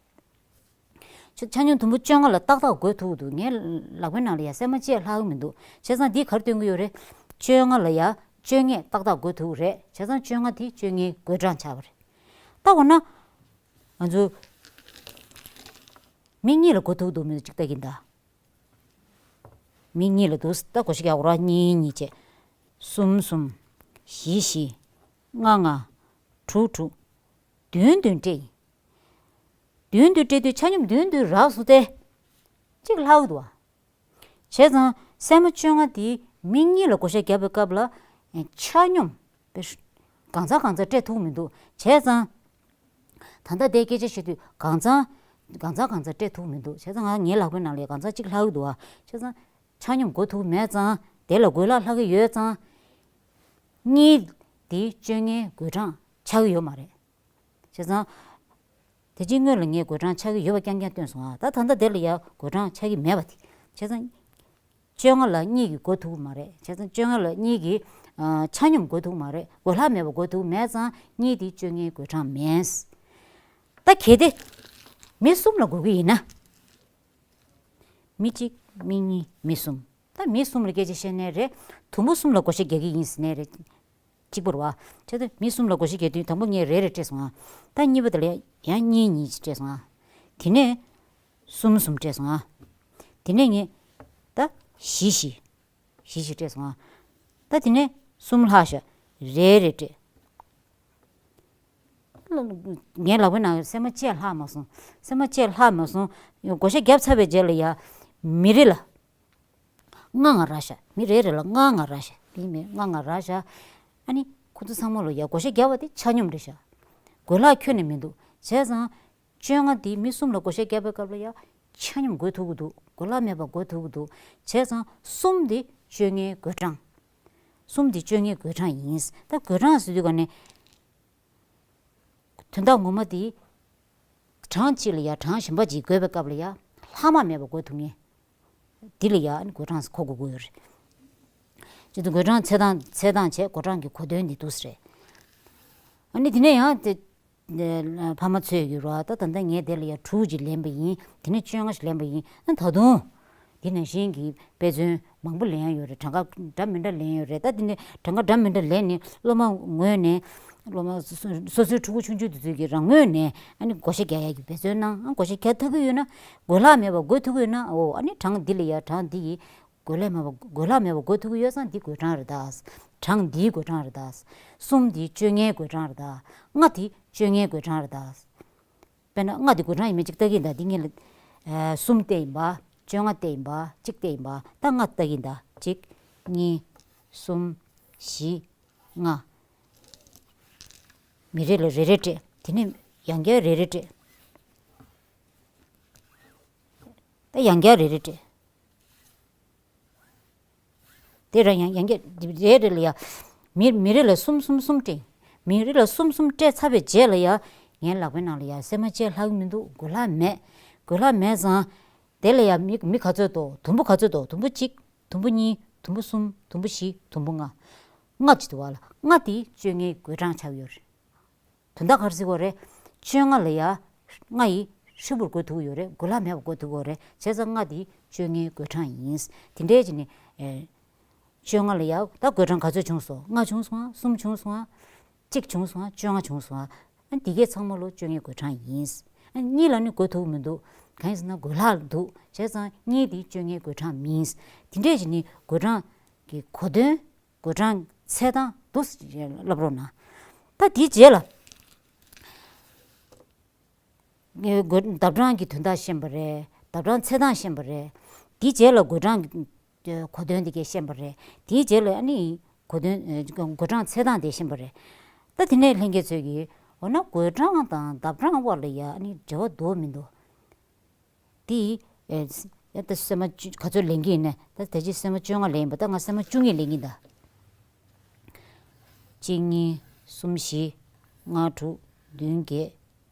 ཆ་ཆ་སྙོམས་དུམ་བུ་བཅོ་ལྔ་ལ་ཏག་ཏག་བགོས་ཐུབ་ཀྱི་འདུག་ངའི་ལག་པའི་ནང་ལ་ཡ་སྲན་མ་གཅིག་ལྷག་གི་མི་འདུག་བྱས་ཙང་འདིས་ག་རེ་སྟོན་གྱི་ཡོད་རེད། བཅོ་ལྔ་ལ་ཡ་བཅོ་ལྔས་ཏག་ཏག་བགོས་ཐུབ་ཀྱི་རེད། བྱས་ཙང་བཅོ་ལྔ་དེ་བཅོ་ལྔའི་བགོད་གྲངས་ཆགས་པ་རེད། ད་འོ་ན། ང་ཚོ་མི་གཉིས་ལ་བགོ་ཐུབ་ཀྱི་འདུག་མི་འདུག་ཅིག་ལྟ་གི་ཡིན་ད། མི་གཉིས་ལ་འདུག་ད་བགོ་བཤའ་རྒྱག་དགོས་ར། གཉིས་གཉིས་བྱས། གསུམ་གསུམ། བཞི་བཞི། ལྔ་ལྔ། དྲུག་དྲུག་བདུན་བདུན་སྤྲད་ཡིན། བདུན་བདུན་སྤྲད་དུས་ཆ་སྙོམས་བདུན་བདུན་རག་སོང་སྟེ། གཅིག་ལྷག་འདུག་བ། བྱས་ཙང་སྲན་མ་བཅོ་ལྔ་དེ་མི་གཉིས་ལ་བགོ་བཤའ་བརྒྱབ་པའི་སྐབས་ལ། ཆ་སྙོམས། གང་ཚང་གང་ཚང་སྤྲད་ཐུབ་མི་འདུག་བྱས་ཙང་། ད་ལྟ་དེ་སྐད་ཆ་བཤད་དུས་གང་ཚང་། གང་ཚང་གང་ཚང་སྤྲད་ཐུབ་མི་འདུག་བྱས་ཙང་ང་ངའི་ལག་པའི་ནང་ལ་གང་ཚང་གཅིག་ལྷག་གི་འདུག་བ། བྱས་ཙང་། ཆ་སྙོམས་བགོ་ཐུབ་མེད་ཙང་། དེ་ལ་བགོས་ལྷག་ལྷག་གི་ཡོད་ཙང་། གཉིས། དེ་བཅོ་ལྔའི་བགོད་གྲངས་ཆགས་ཀྱི་ཡོད་མ་རེད། བྱས་ཙང་། དེ་རྗེས་སྔོན་ལ་ངས་བགོད་གྲངས་ཆགས་ཀྱི་ཡོད་པ་རྐྱང་རྐྱང་སྟོན་སོང་ཨ། ད་ད་ལྟ་དེ་ལ་ཡ་བགོད་གྲངས་ཆགས་ཀྱི་མེད་པ་དེ། བྱས་ཙང་། བཅོ་ལྔ་ལ་གཉིས་ཀྱིས་བགོ་ཐུབ་ཀྱི་མ་རེད། བྱས་ཙང་བཅོ་ལྔ་ལ་གཉིས་ཀྱིས། ཨ། ཆ་སྙོམས་བགོ་ཐུབ་ཀྱི་མ་རེད། བགོ་ལྷག་མེད་པ་བགོ་ཐུབ་ཀྱི་མེད་ཙང་གཉིས་དེ་བཅོ་ལྔའི་བགོད་གྲངས་མིན། ད་གལ་ཏེ། མི་གསུམ་ལ་བགོ་གི་ཡིན་ན། མི་གཅིག་མི་གཉིས་མི་གསུམ། ད་མི་གསུམ་ལ་སྐད་ཆ་བཤད་ནའི་རེད། དུམ་བུ་གསུམ་ལ་བགོ་བཤའ་རྒྱག་གི་ཡིན་ཟེར་ནའི་རེད། གཅིག་པ་རེད་བ། བྱས་ཙང་མི་གསུམ་ལ་བགོ་བཤའ་རྒྱག་དུས་དང་པོ་ངས་རེ་རེ་སྤྲད་སོང་ཨ། ད་གཉིས་པ་དེ་ལ་ཡང་གཉིས་གཉིས་ཅིག་སྤྲད་སོང་ཨ། དེ་ནས་གསུམ་གསུམ་སྤྲད་སོང་ཨ། དེ་ནས་ངས་ད་བཞི་བཞི། བཞི་བཞི་སྤྲད་སོང་ཨ། ད་དེ་ནས་གསུམ་ལྷག་ཤག་རེ་རེ་སྤྲད། ངའི་ལག་པའི་ནང་སྲན་མ་གཅིག་ལྷག་མ་སོང་། སྲན་མ་གཅིག་ལྷག་མ་སོང་། བགོ་བཤའ་བརྒྱབ་ཚར་བའི་རྗེས་ལ་ཡ། མི་རེ་ལ། ལྔ་ལྔ་རག་ཤག་མི་རེ་རེ་ལ་ལྔ་ལྔ་རག་ཤག་དེ་མིན་ལྔ་ལྔ་རག་ཤག་ཨ་ནི་ཁོ་ཚོ་ཚང་མ་ལ་ཡ་བགོ་བཤའ་བརྒྱབ་པ་དེ་ཆ་སྙོམས་རེད་ཤག་བགོས་ལྷག་ཁྱོན་ནས་མི་འདུག་བྱས་ཙང་། བཅོ་ལྔ་དེ་མི་གསུམ་ལ་བགོ་བཤའ་བརྒྱབ་པའི་སྐབས་ལ་ཡ། ཆ་སྙོམས་བགོ་ཐུབ་ཀྱི་འདུག་བགོས་ལྷག་མེད་པ་བགོ་ཐུབ་ཀྱི་འདུག་བྱས་ཙང་གསུམ་དེ་བཅོ་ལྔའི་བགོད་གྲངས། གསུམ་དེ་བཅོ་ལྔའི་བགོད་གྲངས་ཡིན། ད་བགོད་གྲངས་ཟེར་དུས་ག་ནས། དོན་དག་ངོ་མ་དེ། གྲངས་གཅིག་ལ་ཡ་གྲངས་གཞན་པ་ཅིག་བགོས་པའི་སྐབས་ལ་ཡ། ལྷག་མ་མེད་པ་བགོ་ཐུབ་མཁན། འདི་ལ་ཡ་ཨ་ནི་བགོད་གྲངས་སུ་གོ་དགོས་ཀྱི་ཡོད་རེད། བྱས་ཙང་བགོད་གྲངས་འཚོལ་སྟངས་འཚོལ་སྟངས་བྱས་བགོད་གྲངས་ཀྱི་གོ་དོན་འདི་འདུག་སེ་རེད། ཨ་ནི་དེ་ནས་ཡང་དེ། ཕ་མ་ཚོས་ཡོད་ར། ད་ད་ལྟ་ངས་དེ་ལ་ཡ་དྲུག་ཅིག་ལེན་པ་ཡིན། དེ་ནས་བཅོ་ལྔ་ཞིག་ལེན་པ་ཡིན། ཨ་ད་དུང་འདི་ནང་བཞིན་གྱི་དཔེ་མཚོན་མང་པོ་ལེན་ཡ་ཡོད་རེད། གྲངས་ཀ་འདྲ་མི་འདྲ་ལེན་ཡ་ཡོད་རེད། ད་དེ་ནས་གྲངས་ཀ་འདྲ་མི་འདྲ་ལེན་ནས་སློབ་མ་ངོས་ནས་སློབ་མ་སོ་སོའི་ཕྲུ་གུ་ཆུང་ཆུང་དེ་ཚོས་ཀྱི་རང་ངོས་ནས་ཨ་ནི་བགོ་བཤའ་རྒྱག་ཡ་གི་འབད་བརྩོན་གནང་། ཨ་བགོ་བཤའ་རྒྱག་ཐུབ་ཀྱི་ཡོད་ན། དགོས་ལྷག་མེད་པ་བགོ་ཐུབ་ཀྱི་ཡོད་ན། འོ་ཨ་ནི་གྲངས་འདི་ལ་ཡ་གྲངས་འདི་ཡི་དགོས་ལྷག་མེད་པ་དགོས་ལྷག་མེད་པ་བགོ་ཐུབ་ཀྱི་ཡོད་ཙང་འདི་བགོད་གྲངས་རེད་ད། གྲངས་འདིའི་བགོད་གྲངས་རེད་ད། གསུམ་འདི་བཅོ་ལྔའི་བགོད་གྲངས་རེད་ད། ལྔ་འདི་བཅོ་ལྔའི་བགོད་གྲངས་རེད་ད། དཔེར་ན་ལྔ་འདི་བགོད་གྲངས་ཡིན་མིན་གཅིག་ལྟ་གི་ཡིན་ད། འདི་ངས་ལ་ཨ་གསུམ་བལྟས་ཡིན་པ། བཅོ་ལྔ་བལྟས་ཡིན་པ། གཅིག་བལྟས་ཡིན་པ། ད་ལྔ་ལྟ་གི་ཡིན་ད། གཅིག་གཉིས། གསུམ། བཞི། ལྔ། མི་རེ་ལ་རེ་རེ་སྤྲད། དེ་ནས་ཡང་བསྐྱར་རེ་རེ་སྤྲད། ད་ཡང་བསྐྱར་རེ་རེ་སྤྲད། དེ་རང་ཡང་ཡང་བསྐྱར་རེ་རེ་ལ་ཡ། མི་མི་རེ་ལ་གསུམ་གསུམ་གསུམ་སྤྲད། མི་རེ་ལ་གསུམ་གསུམ་སྤྲད་ཚར་བའི་རྗེས་ལ་ཡ། ངའི་ལག་པའི་ནང་ལ་ཡ་སྲན་མ་བཅད་ལྷག་གི་མི་འདུག་དགོས་ལྷག་མེད། དགོས་ལྷག་མེད་ཙང་། དེ་ལ་ཡ་མི་མི་ག་ཚོད་འདུག་དུམ་བུ་ག་ཚོད་འདུག་དུམ་བུ་གཅིག་དུམ་བུ་གཉིས། དུམ་བུ་གསུམ། དུམ་བུ་བཞི། དུམ་བུ་ལྔ། ལྔ་ཅིག་འདུག་བ་ལ། ལྔ་དེ་བཅོ་ལྔའི་བགོད་གྲངས་ཆགས་ཡོད་རེད། དོན་དག་ག་རེ་ཟེར་གྱི་ཡོད་རེད། བཅོ་ལྔ་ལ་ཡ་ལྔ་ཡིས་ཧྲིལ་པོར་བགོ་ཐུབ་ཀྱི་ཡོད་རེད། དགོས་ལྷག་མེད་པར་བགོ་ཐུབ་ཀྱི་ཡོད་རེད། བྱས་ཙང་ལྔ་དེ་བཅོ་ལྔའི་བགོད་གྲངས་ཡིན། དེ་འདྲའི་བྱས་ནས་ཨེ། བཅོ་ལྔ་ལ་ཡ་ད་བགོད་གྲངས་ག་ཚོད་བྱུང་སོང་། ལྔ་བྱུང་སོང་ང་། གསུམ་བྱུང་སོང་ང་། གཅིག་བྱུང་སོང་ང་། བཅོ་ལྔ་བྱུང་སོང་ང་། ཨ་འདི་གས་ཚང་མ་ལོ་བཅོ་ལྔའི་བགོད་གྲངས་ཡིན། ཨ་གཉིས་ལ་ནི་བགོ་ཐུབ་ཀྱི་མི་འདུག་གང་ཡིན་ཟེར་ན་དགོས་ལྷག་འདུག་བྱས་ཙང་གཉིས་དེ་བཅོ་ལྔའི་བགོད་གྲངས་མིན། དེ་འདྲའི་བྱས་ནས་བགོད་གྲངས་ཀྱི་གོ་དོན། བགོད་གྲངས་འཚོལ་སྟངས་འདུག་སེ་བྱས་ལབ་རོགས་གནང་། ད་དེའི་རྗེས་ལ་ངས་བགོད་ལྡབ་གྲངས་ཀྱི་དོན་དག་ཤེས་པ་རེད། ལྡབ་གྲངས་འཚོལ་སྟངས་ཤེས་པ་རེད། དེའི་རྗེས་ལ་བགོད་གྲངས་ཀྱི་གོ་དོན་དེ་གས་ཤེས་པ་རེད། དེའི་རྗེས་ལ་ཨ་ནི་གོ་དོན་བགོད་གྲངས་འཚོལ་སྟངས་དེ་ཤེས་པ་རེད། ད་དེ་ནས་ལྷན་རྒྱས་ཚོས་ཀྱིས་འོ་ན་བགོད་གྲངས་དང་ལྡབ་གྲངས་དབར་ལ་ཡ་ཨ་ནི་འབྲེལ་བ་འདུག་མི་འདུག་དེ་ཡི་ཨེ། ད་སྲན་མ་བཅུ་ག་ཚོད་ལེན་གྱི་ཡིན་ནས། ད་ད་ཅི་སྲན་མ་བཅོ་ལྔ་ལེན་ཡིན་པ། ད་ང་སྲན་མ་བཅུ་གཉིས་ལེན་གྱི་ཡིན་ད། གཅིག་གཉིས། གསུམ་བཞི། ལྔ་དྲུག་བདུན་བརྒྱད།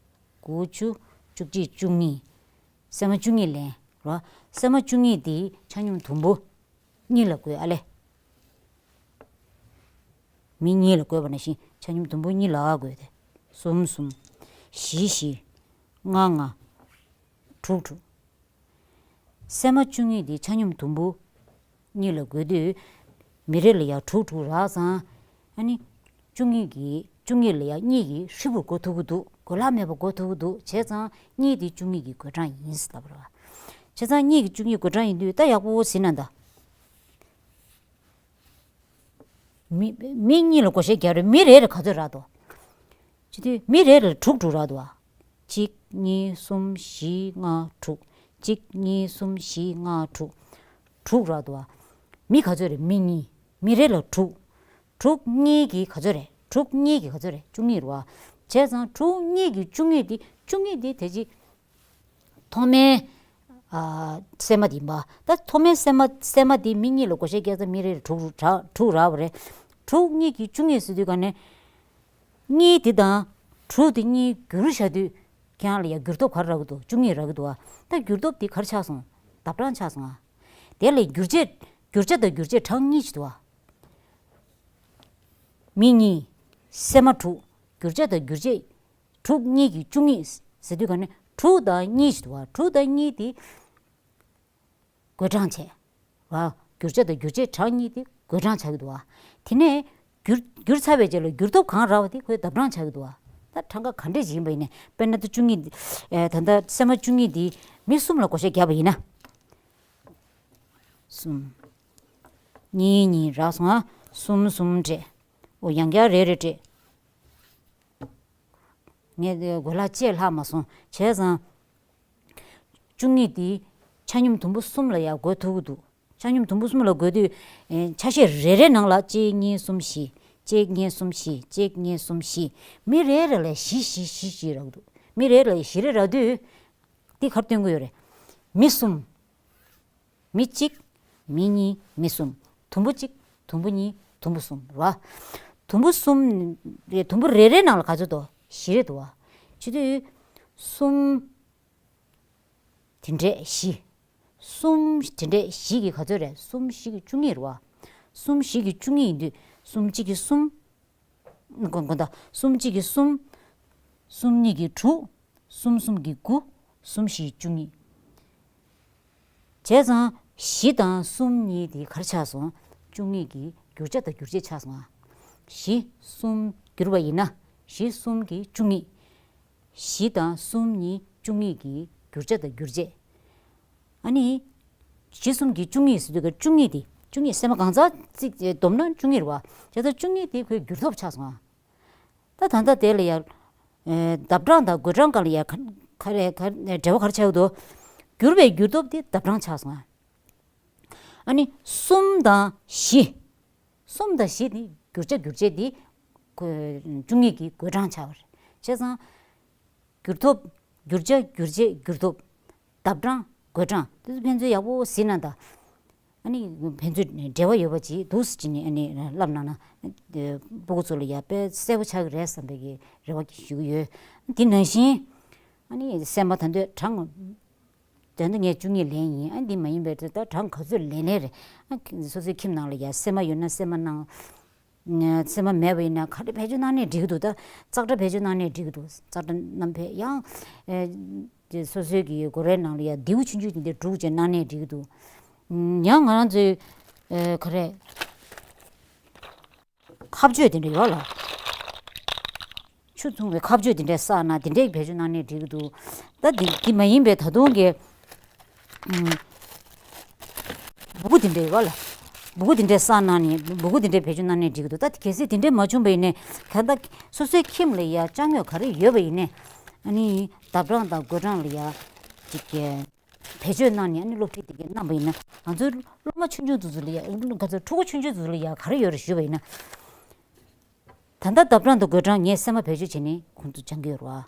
དགུ་བཅུ། བཅུ་གཅིག་བཅུ་གཉིས། སྲན་མ་བཅུ་གཉིས་ལེན་རོ། སྲན་མ་བཅུ་གཉིས་དེ་ཆ་སྙོམས་དུམ་བུ་གཉིས་ལ་བགོས་ཨ་ལས། མི་གཉིས་ལ་བགོས་པ་ནང་བཞིན་ཆ་སྙོམས་དུམ་བུ་གཉིས་ལ་བགོས་ཏེ། གསུམ། གསུམ། བཞི། བཞི། ལྔ། ལྔ། དྲུག། དྲུག་སྲན་མ་བཅུ་གཉིས་དེ་ཆ་སྙོམས་དུམ་བུ་གཉིས་ལ་བགོས་དུས། མི་རེ་ལ་ཡ་དྲུག་དྲུག་རག་ཙང་། ཨ་ནི། བཅུ་གཉིས་ཀྱིས་བཅུ་གཉིས་ལ་ཡ་གཉིས་ཀྱིས་ཧྲིལ་པོར་བགོ་ཐུབ་ཀྱི་འདུག་དགོས་ལྷག་མེད་པར་བགོ་ཐུབ་ཀྱི་འདུག་བྱས་ཙང་གཉིས་དེ་བཅུ་གཉིས་ཀྱི་བགོད་གྲངས་ཡིན་ཟེར་ལབ་པ་རེད་བ། བྱས་ཙང་གཉིས་ཀྱིས་བཅུ་གཉིས་བགོད་གྲངས་ཡིན་དུས་ད་ཡག་པོ་གཟིགས་ན་ད། མི་མི་གཉིས་ལ་བགོ་བཤའ་རྒྱག་རེད། མི་རེ་རེ་ག་ཚོད་རག་འདུག་བྱེད་དུས་མི་རེ་ལ་དྲུག་དྲུག་རག་འདུག་བ། གཅིག་གཉིས། གསུམ། བཞི། ལྔ། དྲུག་གཅིག་གཉིས། གསུམ། བཞི། ལྔ། དྲུག་དྲུག་རག་འདུག་བ། མི་ག་ཚོད་རེད། མི་གཉིས། མི་རེ་ལ་དྲུག་དྲུག་གཉིས་ཀྱིས་ག་ཚོད་རེད། དྲུག་གཉིས་ཀྱིས་ག་ཚོད་རེད། བཅུ་གཉིས་རེད་བ། བྱས་ཙང་དྲུག་གཉིས་ཀྱིས་བཅུ་གཉིས་དེ། བཅུ་གཉིས་དེ་དེ་ཅི། ཐོག་མའི་ཨ་སྲན་མ་དེ་ཡིན་པ། ད་ཐོག་མའི་སྲན་མ་སྲན་མ་དེ་མི་གཉིས་ལ་བགོ་བཤའ་རྒྱག་ཙང་མི་རེ་རེ་དྲུག་རག་དྲུག་རག་པ་རེད། དྲུག་གཉིས་ཀྱིས་བཅུ་གཉིས་ཟེར་དུས་ག་ནས། གཉིས་དེ་དང་དྲུག་དེ་གཉིས་བསྒྱུར་བྱ་དུས་ཁྱེད་རང་ལ་ཡ་བསྒྱུར་སྟོབས་ག་རེ་རག་གི་འདུག་བཅུ་གཉིས་རག་གི་འདུག་བ། ད་བསྒྱུར་སྟོབས་དེ་ག་རེ་ཆགས་སོང་། ལྡབ་གྲངས་ཆགས་སོང་ཨ། དེ་ལས་བསྒྱུར་བྱ། བསྒྱུར་བྱ་དང་བསྒྱུར་བྱེད་གྲངས་གཉིས་ཅིག་འདུག་བ། མི་གཉིས། སྲན་མ་དྲུག་བསྒྱུར་བྱ་དང་བསྒྱུར་བྱེད། དྲུག་གཉིས་ཀྱིས་བཅུ་གཉིས་ཟེར་དུས་ག་ནས་དྲུག་དང་གཉིས་ཅིག་འདུག་བ། དྲུག་དང་གཉིས་དེ། བགོད་གྲངས་བྱས། བ། བསྒྱུར་བྱ་དང་བསྒྱུར་བྱེད་གྲངས་གཉིས་དེ་བགོད་གྲངས་ཆགས་ཀྱི་འདུག་བ། དེ་ནས་བསྒྱུར་བསྒྱུར་ཚར་བའི་རྗེས་ལ་བསྒྱུར་སྟོབས་གང་རག་པ་དེ་ཁོའི་ལྡབ་གྲངས་ཆགས་ཀྱི་འདུག་བ། ད་གྲངས་ཀ་ག་འདྲས་ཞིག་ཡིན་པ་ཡིན་ནའི། དཔེར་ན་ད་བཅུ་གཉིས། ཨེ། ད་ལྟ་སྲན་མ་བཅུ་གཉིས་འདི་མི་གསུམ་ལ་བགོ་བཤའ་བརྒྱབ་པ་ཡིན་ན། གསུམ། གཉིས་གཉིས་རག་སོང་ཨ། གསུམ་གསུམ་སྤྲད། འོ་ཡང་བསྐྱར་རེ་རེ་སྤྲད། ངས་དེ་དགོས་ལྷག་བཅད་ལྷག་མ་སོང་། བྱས་ཙང་། བཅུ་གཉིས་དེ་ཆ་སྙོམས་དུམ་བུ་གསུམ་ལ་ཡང་བགོ་ཐུབ་ཀྱི་འདུག་ཆ་སྙོམས་དུམ་བུ་གསུམ་ལ་བགོ་དུས། ཨེ། ཆ་ཤས་རེ་རེ་ནང་ལ་གཅིག་གཉིས་གསུམ་བཞི། གཅིག་གཉིས་གསུམ་བཞི། གཅིག་གཉིས་གསུམ་བཞི། མི་རེ་རེ་ལ་བཞི་བཞི་བཞི་བཞི་རག་གི་འདུག་མི་རེ་རེ་ལ་བཞི་རེ་རག་དུས། འདི་ག་རེ་སྟོན་གྱི་ཡོད་རེད། མི་གསུམ། མི་གཅིག་མི་གཉིས། མི་གསུམ། དུམ་བུ་གཅིག་དུམ་བུ་གཉིས། དུམ་བུ་གསུམ་རེད་བ། དུམ་བུ་གསུམ་རེད། དུམ་བུ་རེ་རེའི་ནང་ལ་ག་ཚོད་འདུག་བཞི་རེ་འདུག་བ། བྱེད་དུས། གསུམ། དེ་འདྲས་བཞི། གསུམ་དེ་འདྲས་བཞི་གིས་ག་ཚོད་རེད། གསུམ་བཞི་གིས་བཅུ་གཉིས་རེད་བ། གསུམ་བཞི་གིས་བཅུ་གཉིས་ཡིན་དུས་གསུམ་གཅིག་གིས་གསུམ། དགོངས་དག་གསུམ་གཅིག་གིས་གསུམ། གསུམ་གཉིས་ཀྱིས་དྲུག་གསུམ་གསུམ་གྱིས་དགུ། གསུམ་བཞི་བཅུ་གཉིས། བྱས་ཙང་བཞི་དང་གསུམ་གཉིས་དེ་ག་རེ་ཆགས་སོང་། བཅུ་གཉིས་ཀྱི་བསྒྱུར་བྱ་དང་བསྒྱུར་བྱེད་ཆགས་སོང་ཨ། བཞི་གསུམ་བསྒྱུར་བ་ཡིན་ན་བཞི་གསུམ་གྱིས་བཅུ་གཉིས། བཞི་དང་གསུམ་གཉིས་བཅུ་གཉིས་ཀྱི་བསྒྱུར་བྱ་དང་བསྒྱུར་བྱེད། ཨ་ནི། བཞི་གསུམ་གྱིས་བཅུ་གཉིས་ཟེར་དུས་ཀ་བཅུ་གཉིས་དེ་བཅུ་གཉིས་སྲན་མ་གང་ཚ་ཙིག་བསྡོམས་ན་བཅུ་གཉིས་རེད་བ། བྱས་ཙང་བཅུ་གཉིས་དེ་ཁོའི་བསྒྱུར་ཐོབ་ཆགས་སོང་ཨ། ད་ད་ལྟ་དེ་ལ་ཡ། ཨེ། ལྡབ་གྲངས་དང་བགོད་གྲངས་སྒང་ལ་ཡ་ག་ག་རེ་ག་འབྲེལ་བ་ག་རེ་ཆགས་ཀྱི་འདུག་བསྒྱུར་བའི་བསྒྱུར་ཐོབ་དེ་ལྡབ་གྲངས་ཆགས་སོང་ཨ། ཨ་ནི་གསུམ་དང་བཞི། གསུམ་དང་བཞི་ནི་བསྒྱུར་བྱ་བསྒྱུར་བྱེད་དེ། ཁོ་བཅུ་གཉིས་ཀྱི་བགོད་གྲངས་ཆགས་པ་རེད། བྱས་ཙང་། བསྒྱུར་ཐོབ། བསྒྱུར་བྱ་བསྒྱུར་བྱེད་བསྒྱུར་ཐོབ། ལྡབ་གྲངས་བགོད་གྲངས་དེ་ཚོ་ཕན་ཚུན་ཡག་པོ་གཟིགས་ན་ད། ཨ་ནི་ཕན་ཚུན་འབྲེལ་བ་ཡོད་པ་ཅིག་འདུག་ཟེར་གྱི་ནི་ཨ་ནི་བསླབ་གནང་ན། སྤུ་གུ་ཚོ་ལ་ཡ་དཔེ་གསལ་པོ་ཆགས་ཀྱི་རེད་བསམ་པའི་གི་རེ་བ་ཞུ་གི་ཡོད། དེ་ནང་བཞིན། ཨ་ནི་སྲན་མ་ད་འདོད་གྲངས། དོན་དུ་ངས་བཅུ་གཉིས་ལེན་ཡིན། ཨ་འདི་མ་ཡིན་པའི་ད་གྲངས་ག་ཚོད་ལེན་ལེན་རེད། ཨ་སོ་སོའི་ཁྱིམ་ནང་ལ་ཡ་སྲན་མ་ཡོད་ན་སྲན་མ་གནང་། སྲན་མ་མེད་པ་ཡིན་ན་ག་རེ་བེད་སྤྱོད་གནང་ནས་འགྲིག་གི་འདུག་ད་ཙག་སྒྲ་བེད་སྤྱོད་གནང་ནས་འགྲིག་གི་འདུག་ཙག་སྒྲ་བསྣམས་ཕེབས་ཡང་། ཨེ། དེ་སོ་སོའི་གི་སྒོ་རའི་ནང་ལ་ཡ་མདེའུ་ཆུང་ཆུང་དེ་འདྲས་དྲུག་ཅན་གནང་ནས་འགྲིག་གི་འདུག་ཡང་ང་རང་ཚོའི། ཨེ། ག་རེ། ཁ་གཅོད་དེ་འདྲ་ཡོད་ལ། ཆུ་འཐུང་བའི་ཁ་གཅོད་དེ་འདྲས་བསགས་ན་དེ་འདྲས་བེད་སྤྱོད་གནང་ནས་འགྲིག་གི་འདུག་ད་དེ་དེ་མ་ཡིན་པའི་ད་དུང་གི། ཨུམ། སྦུ་གུ་དེ་འདྲས་ཡོད་ལ། སྦུ་གུ་དེ་འདྲས་བསགས་གནང་ནས་སྦུ་གུ་དེ་འདྲས་བེད་སྤྱོད་གནང་ནས་འགྲིག་གི་འདུག་ད་གལ་སྲིད་དེ་འདྲས་མ་བྱུང་པ་ཡིན་ནའི་གང་ལྟར་སོ་སོའི་ཁྱིམ་ལ་ཡ་ཅ་དངོས་ག་རེ་ཡོད་པ་ཡིན་ནའི། ཨ་ནི་ལྡབ་གྲངས་དང་བགོད་གྲངས་ལ་ཡ། ཅིག་གི། བེད་སྤྱོད་གནང་ནས་ཨ་ནི་སློབ་ཁྲིད་དེ་གའི་གནང་བ་ཡིན་ན་ང་ཚོའི་སློབ་མ་ཆུང་ཆུང་དེ་ཚོ་ལ་ཡ་ང་ཚོ་ཕྲུ་གུ་ཆུང་ཆུང་དེ་ཚོ་ལ་ཡ་ག་རེ་ཡོད་རེད་ཞུས་པ་ཡིན་ན། ད་ལྟ་ལྡབ་གྲངས་དང་བགོད་གྲངས་ངས་སྲན་མ་བེད་སྤྱོད་བྱས་ནས་ཁོང་ཚོ་སྦྱང་གི་ཡོད་རེད་བ།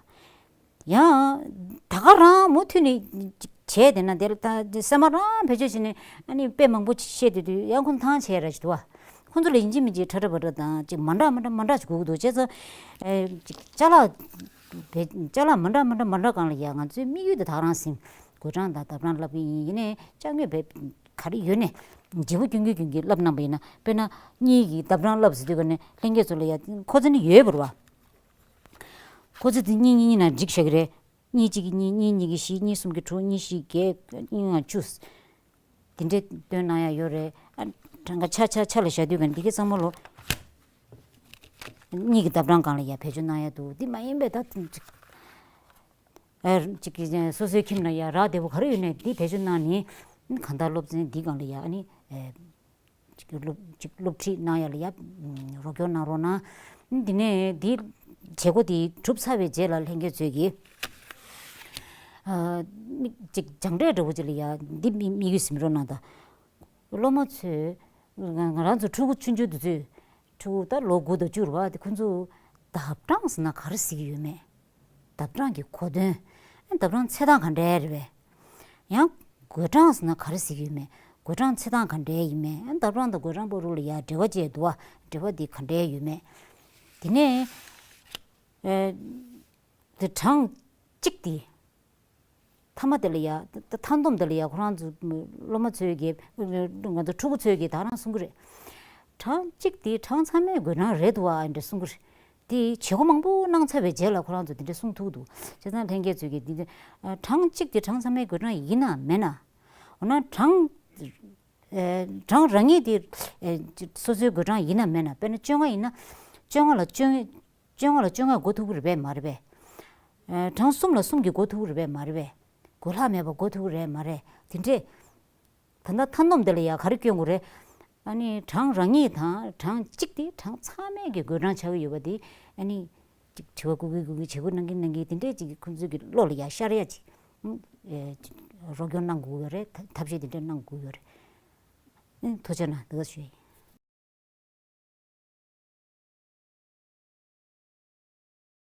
ཡང་ད་ག་རང་མུ་མཐུད་ནས་བྱས་བསྡད་ན་དེ་ལ་ད་སྲན་མ་རང་བེད་སྤྱོད་བྱས་ནས་ཨ་ནི་དཔེ་མང་པོ་བཤད་བསྡད་དུས་ཡང་ཁོང་ཐང་ཆད་ར་ཞིག་འདུག་བ། ཁོང་ཚོ་ལ་ཡིན་གཅིག་མིན་གཅིག་ཁྲ་ཁྲ་བ་ཁྲ་དང་ཅིག་མ་འདྲ་མ་འདྲ་མ་འདྲ་ཞིག་དགོས་ཀྱི་འདུག་བྱས་ཙང་། ཨེ། ཅིག་ཅ་ལག་བེད། ཅ་ལག་མི་འདྲ་མི་འདྲ་མི་འདྲ་སྒང་ལ་ཡ་ང་ཚོའི་དམིགས་ཡུལ་དེ་ད་ག་རང་ཟིན། བགོད་གྲངས་དང་ལྡབ་གྲངས་བསླབ་ཀྱི་ཡིན། ཡིན་ནའི་ཅ་དངོས་བེད་ག་རེ་ཡོད་ནས་བརྗེ་པོ་སྐྱོན་གྱིན་སྐྱོན་གྱིན་བསླབ་གནང་པ་ཡིན་ན། དཔེར་ན་གཉིས་ཀྱིས་ལྡབ་གྲངས་བསླབ་ཟེར་དུས་ག་ནས་ལྷན་རྒྱས་ཚོ་ལ་ཡ་ཁོ་ཚོ་ནི་ཡོད་པ་རེད་བ། ཁོ་ཚོ་དེ་གཉིས་གཉིས་གཉིས་ན་འགྲིག་བཞག་གི་རེད། གཉིས་གཅིག་གིས་གཉིས། གཉིས་གཉིས་ཀྱིས་བཞི། གཉིས་གསུམ་གྱིས་དྲུག། གཉིས་བཞི་བརྒྱད། གཉིས་ལྔ་བཅུ། དེ་འདྲས་སྟོན་གནང་ཡ་ཡོད་རེད། ཨ། གྲངས་ཀ་ཆ་ཆ་ཆ་ལ་བཞག་དུས་ག་འདི་གའི་ཚང་མ་ལོ། གཉིས་ཀྱི་ལྡབ་གྲངས་སྒང་ལ་ཡ་བེད་སྤྱོད་གནང་ཡ་འདུག་འདི་མ་ཡིན་པའི་ད་ཅིག་ཨ། ཅིག་གི་སོ་སོའི་ཁྱིམ་ན་ཡ་རག་བདེ་པོ་ག་རེ་ཡོད་ནས་འདི་བེད་སྤྱོད་གནང་ནས་གང་ལྟར་སློབ་ཚན་འདི་སྒང་ལ་ཡ་ཨ་ནི། ཨ། ཅིག་སློབ་ཅིག་སློབ་ཁྲིད་གནང་ཡ་ལ་ཡ་རོགས་སྐྱོར་གནང་རོགས་གནང་། འདི་ནས་འདི་བྱེད་སྒོ་དེ་གྲུབ་ཚར་བའི་རྗེས་ལ་ལྷན་རྒྱས་ཚོས་ཀྱིས། ཨ། མིག་ཅིག་སྦྱངས་འབྲས་འདྲ་བོ་ཅིག་ལ་ཡ་འདི་དམིགས་དམིགས་ཡུལ་ཟིན་རོགས་གནང་དང་། སློབ་མ་ཚོས། ང་ང་རང་ཚོ་ཕྲུ་གུ་ཆུང་ཆུང་དེ་ཚོས། ཕྲུ་གུ་ད་ལོ་དགུ་དང་བཅུ་རེད་བ། དེ་ཁོ་ཚོ་ལྡབ་གྲངས་ཟེར་ན་ག་རེ་ཟེར་གྱི་ཡོད་མེད། ལྡབ་གྲངས་ཀྱི་གོ་དོན། ལྡབ་གྲངས་ཚད་སྟངས་ག་འདྲས་རེད་པས། ཡང་བགོད་གྲངས་ཟེར་ན་ག་རེ་ཟེར་གྱི་ཡོད་མེད། བགོད་གྲངས་ཚད་སྟངས་ག་འདྲས་ཡིན་མེད། ལྡབ་གྲངས་དང་བགོད་གྲངས་བར་དུ་ལ་ཡ་འབྲེལ་བ་བཅས་འདུག་བ། འབྲེལ་བ་འདི་ག་འདྲས་ཡོད་མེད། དེ་ནས། ཨེ། དེ་གྲངས་གཅིག་དེ། མཐའ་མ་དེ་ལ་ཡ། ད་མཐའ་སྡོམ་དེ་ལ་ཡ་ཁོ་རང་ཚོ་སློབ་མ་ཚོས་ཀྱིས། ང་ཚོ་ཕྲུ་གུ་ཚོས་ཀྱིས་ད་རང་གསུང་གི་རེད། གྲངས་གཅིག་དེ་གྲངས་ཚང་མའི་བགོད་གྲངས་རེད་འདུག་ཨ་འདྲ་གསུང་གི་རེད། དེ་བྱེད་སྒོ་མང་པོ་གནང་ཚར་བའི་རྗེས་ལ་ཁོ་རང་ཚོ་དེ་འདྲ་གསུང་ཐུབ་འདུག་བྱས་ཙང་ལྷན་རྒྱས་ཚོས་ཀྱིས་འདི་འདྲ། གྲངས་གཅིག་དེ་གྲངས་ཚང་མའི་བགོད་གྲངས་ཡིན་ན་མེད་ན། འོ་ན་གྲངས། ཨེ། གྲངས་རང་ཉིད་དེ། ཨེ། སོ་སོའི་བགོད་གྲངས་ཡིན་ན་མེད་ན། དཔེར་ན་བཅོ་ལྔ་ཡིན་ན། བཅོ་ལྔ་ལ་བཅོ་ལྔ། བཅོ་ལྔ་ལ་བཅོ་ལྔས་བགོ་ཐུབ་ཀྱི་རེད་པས་མ་རེད་པས། ཨེ། གྲངས་གསུམ་ལ་གསུམ་གྱིས་བགོ་ཐུབ་ཀྱི་རེད་པས་མ་རེད་པས། བགོད་ལྷག་མེད་པར་བགོ་ཐུབ་ཀྱི་རེད་མ་རེད། དེ་འདྲས། ད་ལྟ་མཐའ་སྡོམ་དེ་ལ་ཡ་ག་རེ་སྐྱོན་དགོས་རེད། ཨ་ནི་གྲངས་རང་ཉིད་དང་གྲངས་གཅིག་དེ་གྲངས་ཚང་མའི་གི་བགོད་གྲངས་ཆགས་ཀྱི་ཡོད་པ་དེ། ཨ་ནི་ཅིག་དྲི་བ་བཀོད་ཀྱིན་བཀོད་ཀྱིན། བྱེད་སྒོ་གནང་གིན་གནང་གིན། དེ་འདྲས་ཅིག་ཁོང་ཚོའི་གི་བློ་ལ་ཡ་ཤར་ཡ་ཅིག་ཨེ། ཅིག་རོགས་སྐྱོར་གནང་དགོས་ཡོད་རེད། ཐབས་ཤེས་དེ་འདྲས་གནང་དགོས་ཡོད་རེད། ཨེ། ཐུགས་རྗེ་གནང་། འདི་ག་ཞུ་ཡ་ཡིན།